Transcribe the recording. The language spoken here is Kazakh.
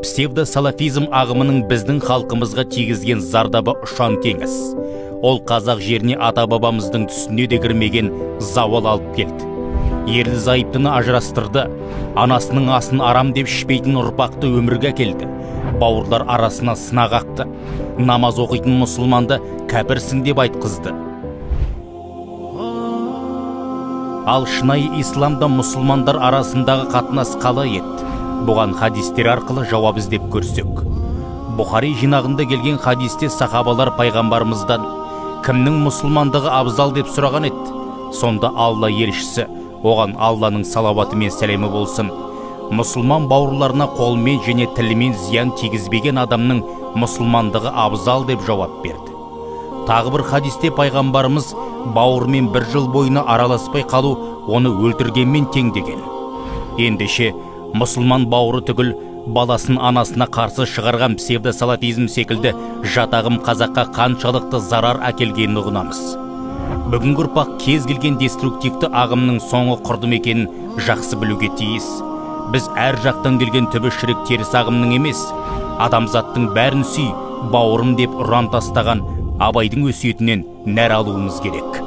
Псевдосалафизм ағымының біздің халқымызға тигізген зардабы ұшан теңіз. Ол қазақ жеріне ата-бабамыздың түсіне де кірмеген зауал алып келді. Ерлі зайыптыны ажырастырды, анасының асын арам деп ішпейтін ұрпақты өмірге әкелді. Бауырлар арасына сынақ ақты. Намаз оқитын мұсылманды кәпірсің деп айтқызды. Ал шынайы исламда мұсылмандар арасындағы қатынас қалай еді? Бұған хадистер арқылы жауап іздеп көрсек. Бұхари жинағында келген хадисте сахабалар пайғамбарымыздан кімнің мұсылмандығы абзал деп сұраған еді. Сонда Алла елшісі, оған Алланың салауаты мен сәлемі болсын, мұсылман бауырларына қолмен және тілімен зиян тигізбеген адамның мұсылмандығы абзал деп жауап берді. Тағы бір хадисте пайғамбарымыз бауырмен бір жыл бойына араласпай қалу оны өлтіргенмен тең деген. Ендеше мұсылман бауыры түгіл баласын анасына қарсы шығарған псевдосалафизм секілді жат ағым қазаққа қаншалықты зарар әкелгенін ұғынамыз. Бүгінгі ұрпақ кез келген деструктивті ағымның соңы құрдым екенін жақсы білуге тиіс. Біз әр жақтан келген түбі шірік теріс ағымның емес, адамзаттың бәрін сүй, бауырым деп ұран тастаған Абайдың өсиетінен нәр алуымыз керек.